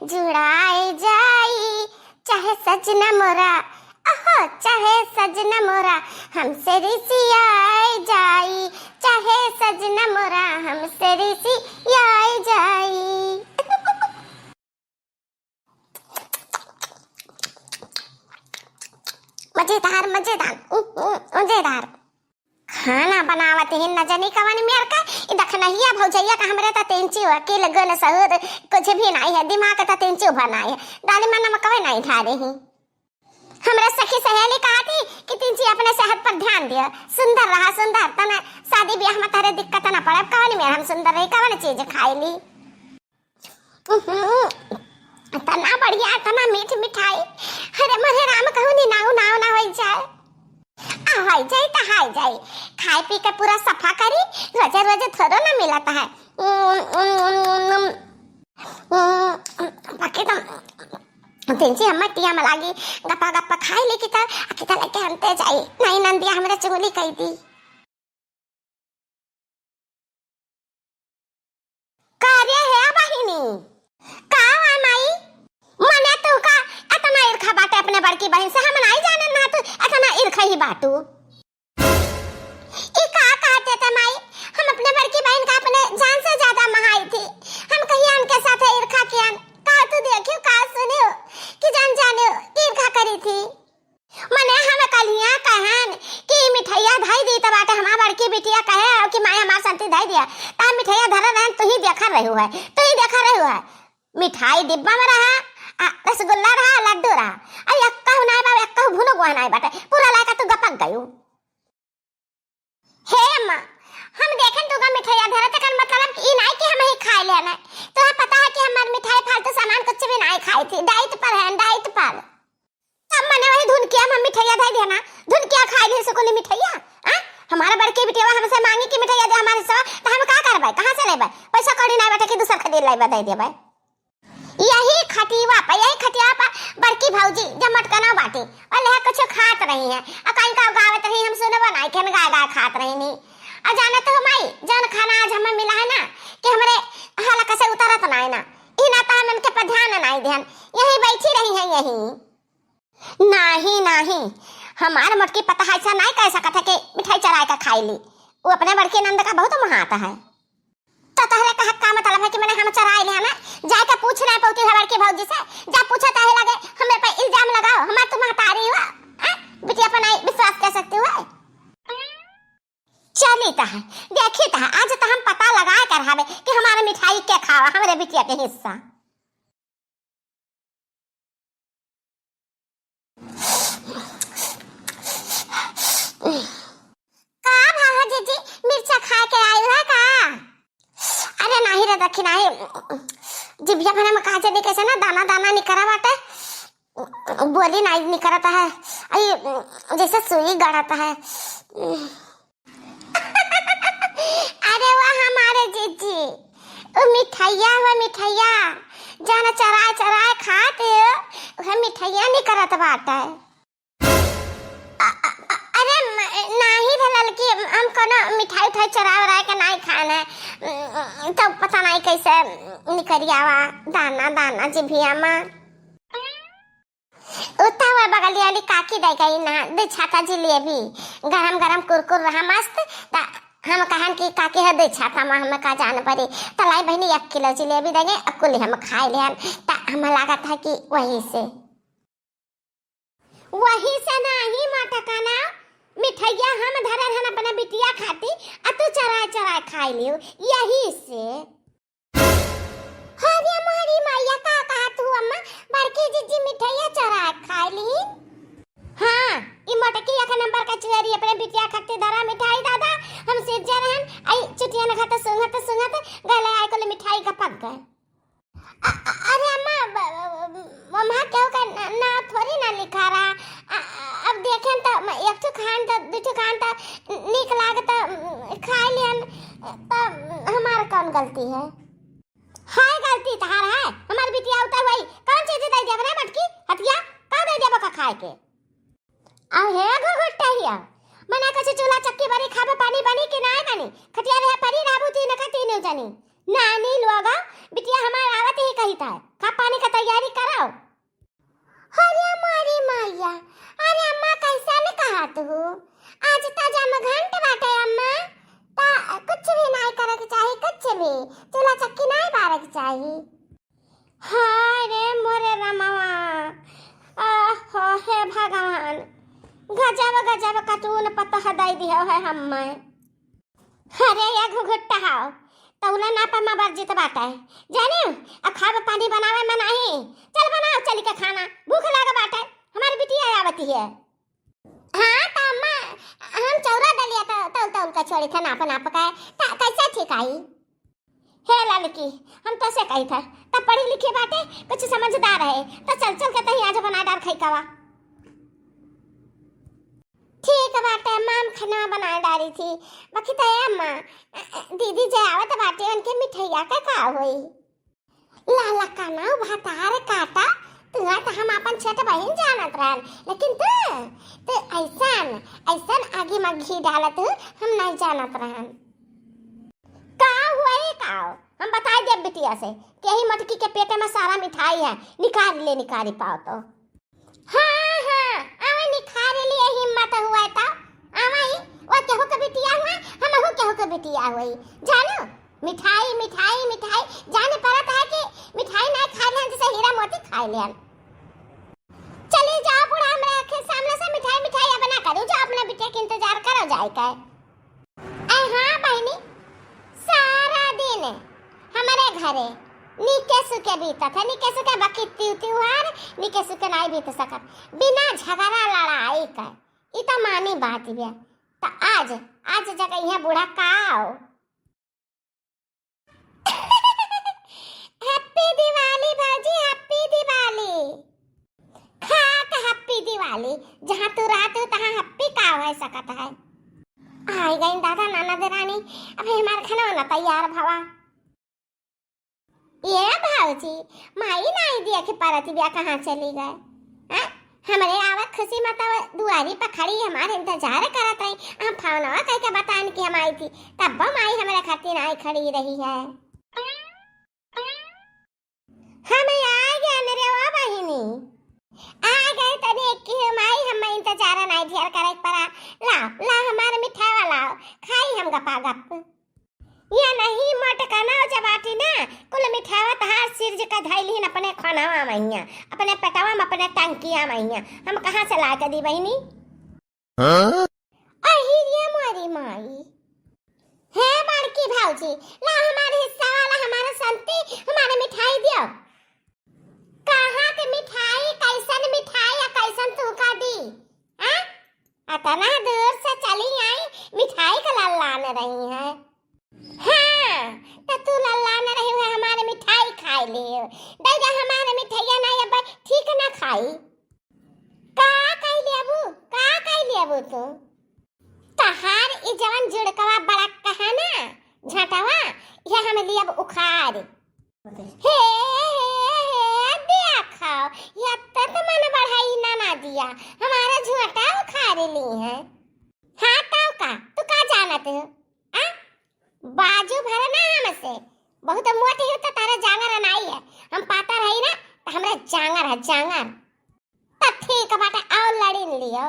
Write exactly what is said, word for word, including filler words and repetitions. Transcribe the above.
जुड़ाए जाई, चाहे सजना मोरा, ओहो, चाहे सजना मोरा हमसे रिसियाए जाई, चाहे सजना मोरा हमसे रिसियाए जाई। मजेदार, मजेदार, उ, उ, मजेदार। खाना बनावत ही न जनी कवन मेर का, ई दखनहिया भौजैया का हमरे त तेंची वकील गुण सहूर कुछ भी नाई है, दिमाग त तेंची उभर नाई है, दाली में नमकवे नाई ढारे ही। हमरा सखी सहेली कहा थी कि तेंची अपने सेहत पर ध्यान दिया, सुंदर रहा, सुंदर, तना शादी ब्याह में तहरे दिक्कत ना पड़े, कवन मेर हम सुंदर रही, कवन चीज खाई ली। उहुं, इतना बढ़िया, इतना मीठ मिठाई। अरे मोरे राम, कहूँ नी नाऊ नाऊ ना होई जाए। आ, होई जाई त हाई जाई। खाए पी के पूरा सफा करी, रोजे रोजे थोड़ो ना मिलत है। उम, उम, उम, उम, उम। उम, बाकी तो तेंची हम टिया में लागी, गप्पा गप्पा खाई ली कि त, आ कि त लेके हमते जाई। नहीं नंदिया हमरे चुगली कई दी। का रे हे बहिनी, का हुआ माई? मने तू का एतना ईर्खा बाटे अपने बड़की बहिन से? हम नाई जानन ना तू एतना ईर्खा ही बाटू। ई का कहते ते माई? हम अपने बड़की बहिन का अपने जान से ज्यादा महाई थी। हम कहिया उनके साथ ईर्खा कियन? का तू देखियो, का सुनियो कि जान जानियो कि ईर्खा करी थी? मने हम कलिया कहन कि मिठैया धई दी त बाटे, हमार बड़की बिटिया कहे कि माई हमार संती धई दिया, त हम मिठैया धरे रहन, तू ही देखा रहू है, तू ही देखा रहू है। मिठाई डिब्बा में रहा, आ रसगुल्ला रहा, लड्डू रहा, आ एक्कहु नाई बा, एक्कहु भुनुगवा नाई बाटे, पूरा लायका तू गपक गयू। हे अम्मा, हम देखेन तू का मिठाइया धरत, एकर मतलब ई नाई कि हम ही खाए ले ना। तोहे पता है कि हमार मिठाई फालतू सामान कुछ भी नाई खाई थी, डाइट पर है, डाइट पर। तब मने वही धुनकिया में मिठाइया धई दिया ना, धुनकिया खाई ले सकुली मिठाइया। आ? हमारा बड़की बिटिया हमसे मांगी कि मिठाइया दे हमारे हिस्सा, तो हम का करबे, कहाँ से लेबे? पैसा कौड़ी नाई बाटे कि दूसर खरीद लेबे, दे देबे। यही खटिया पर, यही खटिया पर बड़की भौजी जब मटकना बाटी, और लेहा कुछ खात रही है, और कहीं का गावत रही, हम सुनबो नाई कि हम गाय गाय खात रही नी। और जाने तो माई, जौन खाना आज हमें मिला है ना, कि हमरे हलक से उतरत ना है ना, ई ना तो हम इनके पर ध्यान नाई देन, यही बैठी रही है यही। नाही, नाही, हमार मोटकी पतोह ऐसा नाही कह सकत है कि मिठाई चराए का खाई ली। वो अपने बड़की नंद का बहुत महात है। तो तहरे कहा का मतलब है कि मने हम चराए ले ना? जाए के पूछ रहे पौती है बड़की भौजी से, जा पूछे ताहे लगे, हमरे पे इल्जाम लगाओ, हमार तू महतारी हुआ, हैं? बिटिया पर नहीं विश्वास कर सकती हुआ? चली तह, देखी तह, आज तो हम पता लगाए कर हवे कि हमारे मिठाई के खावा, हमरे बिटिया के हिस्सा। का भा हो जीजी, मिर्चा खाए के आई है का? अरे नाही रे दखी नाही, जिभिया भरे में कहा जाने कैसे ना दाना दाना निकरा बाटे, बोली नाही निकरत है, आई जैसे सुई गड़त है। अरे वाह हमारे जीजी, उ मिठैया हुआ मिठैया, जाना चराए चराए खाते हो, वह मिठैया निकरत बाटे। अ-, अ-, अ-, अरे म-, नाही रे ललकी, हम कोनो मिठाई उठाई चराए उराए के नाही खान है, तो पता नाही कैसे निकरियावा दाना दाना जिभिया में। उता हुआ बगलिया वाली काकी दे गई ना, दे छाता जिलेबी, गरम गरम कुरकुर रहा मस्त। त हम कहन कि काकी है दे छाता में हमें का जान पड़ी, त लाई बहिनी एक किलो जिलेबी देंगे, अकुल हम खाए लेहन, त हमें लागत है कि वही से। वही से नाही मटकना, मिठैया हम धरे रहन अपने बिटिया खाती, आ तू चराए चराए खाए लियो, यही से। हरिया मोहरी मैया का कहा तू अम्मा, बड़की जीजी मिठैया चराए खाए ली। हाँ, ई मोटकी एक नंबर का चुहरी अपने बिटिया खाती धरा मिठाई दादा, हम सिज्जे रहन, आई चुटिया न खाते सुंघत सुंघत गले आए कुल मिठाई गपक गए। अ-, अ-, अरे अम्मा, ब-, ब-, ब-, अम्मा केहू का न-, नाव थोड़ी ना लिखा रहा। अ-, अ-, अब देखें त म-, एक ठो खान त, दू ठो खान त नीक लागे त, उम, खाए लियन त हमार कौन गलती है? हाय गलती तहार है, हमार बिटिया उतर हुई, कौन चीज दे देब रे मटकी? हतिया, का दे देब का खाए के? अहे घुघुटहिया, मना कछु चूल्हा चक्की बरी खाबे पानी बनी कि नाय बनी? खटिया रहे परी रहबू तीन का तीनों जनी। नानी लोग, बिटिया हमार आवत ही कही था, खा पानी का तैयारी कराओ। अरे मोरी मैया, अरे अम्मा, कैसन कहत हो? आज त जमघंट बाटे अम्मा, त कुछ भी नाई करे के चाही, कुछ भी। चूल्हा चक्की नाई बारे के चाही। हाय रे मोरे रमवा, आहो हे भगवान, गजब गजब कटून पतह दई दिहो है हम्मे। अरे या घुघुट्टा हाव, तौला नापे मा वर्जित बाटे, जाने? आ खाब पानी बनावे मा नाही। चल बनाओ चली के खाना, भूख लाग बाटे, हमारी बिटिया आवती है। हाँ त अम्मा, हम चौरा डलिया त तौल तौल के छोड़ी थे नाप नाप के, त कैसे ठीक आई? हे ललकी, हम तो से कही थे, त पढ़ी लिखी बाटे, कुछ समझदार है, त चल चल के तही आज बना डार खाई कावा। ठीक बाटे अम्मा, हम खाना बना डारी थी। बाकी त ए अम्मा, अ, अ, दीदी जे आवत बाटे उनके मिठैया के का होई? लाला का नाव भतार काटा, तुहा त हम आपन छोट बहिन जानत रहन, लेकिन तू, तू ऐसन, ऐसन आगी मा घी डालत हूँ, हम नहीं जानत रहन। का हुआ ये का? हम बताई देब बिटिया से कि यही मटकी के पेटे मा सारा मिठाई है, निकाल ले, निकाली पाओ तो। हाँ, हाँ, आवे निखारे लिए हिम्मत हुआ त। आवे, वो केहू के बिटिया हुआ, हमहू केहू के बिटिया हुई। जानो, मिठाई, मिठाई, मिठाई, जाने परत है कि मिठाई ना खा लेन, जैसे हीरा मोती खा लेन। चली जाओ बूढ़ा, हमरे आँखें सामने से मिठाई, मिठाई अब ना करू, जाओ अपने बिटिया के इंतजार करो जाए के। ऐ हाँ बहिनी, सारा दिन हमरे घरे निके सुके बीतत है, निके सुके। बाकी त्यू त्योहार निके सुके नाई बीत सकत बिना झगड़ा लड़ाई के। ई त मानी बात बे। त आज, आज जगह यहाँ बूढ़ा का आओ। Happy दिवाली भौजी, Happy दिवाली। खा के Happy दिवाली, जहाँ तू रहत हो तहाँ Happy का हो सकत है। आई गई दादा ननद रानी, अभी हमार खाना वाना तैयार भवा। ये भौजी, माई नाई देख परत बिया, कहाँ चली गए? हैं? हमरे आवत खुशी मा तब दुआरी पर खड़ी हमार इंतजार करत रही। हम फोनवा कइके बतान कि हम आई थी, तब माई हमरे खातिर नाई खड़ी रही है। हम आ गए रे ओ बहिनी, आ गए तनी एक की माई, हम इंतजार नाई ढेर करे के पड़ा। लाओ, लाओ हमार मिठावा लाओ, खाई हम गपा गप। ये नहीं मोटकना जबाटी ना, कुल मिठावा तहार सिरज का धइलिन अपने खनवा मइया, अपने पेटवा में, अपने टंकिया मइया। हम कहाँ से ला के दी बहिनी? हाँ? अही रे मोरी माई। हे बड़की भौजी, ला हमारे हिस्सा वाला हमारे संती, हमारे मिठाई दियो। कहाँ के मिठाई, कैसन मिठाई या कैसन तू का दी? हाँ? अतना दूर से चली आई, मिठाई का लल्लान रही है। हाँ, त तू लल्लान रही है, हमारे मिठाई खाई ले। दे दे हमारे मिठाइया ना, अब ठीक ना खाई। का कह लेबू, का कह लेबू तू? तहार ई जवन जुड़कवा बड़ा कहा ना, झटवा, ये हम लियब उखाड़। हे, हे, हे, देखो, ये तत मन बढ़ाई ना, ना दिया, हमारा झोटा उखाड़ ली है। हाँ, तब का, तू का जानत हो? आ? बाजू भर ना हमसे, बहुत मोटी हो तो तारा जांगर नाई है, हम पातर है ना, तो हमरे जांगर है, जांगर। त ठीक बाटे, आओ लड़िन लियो।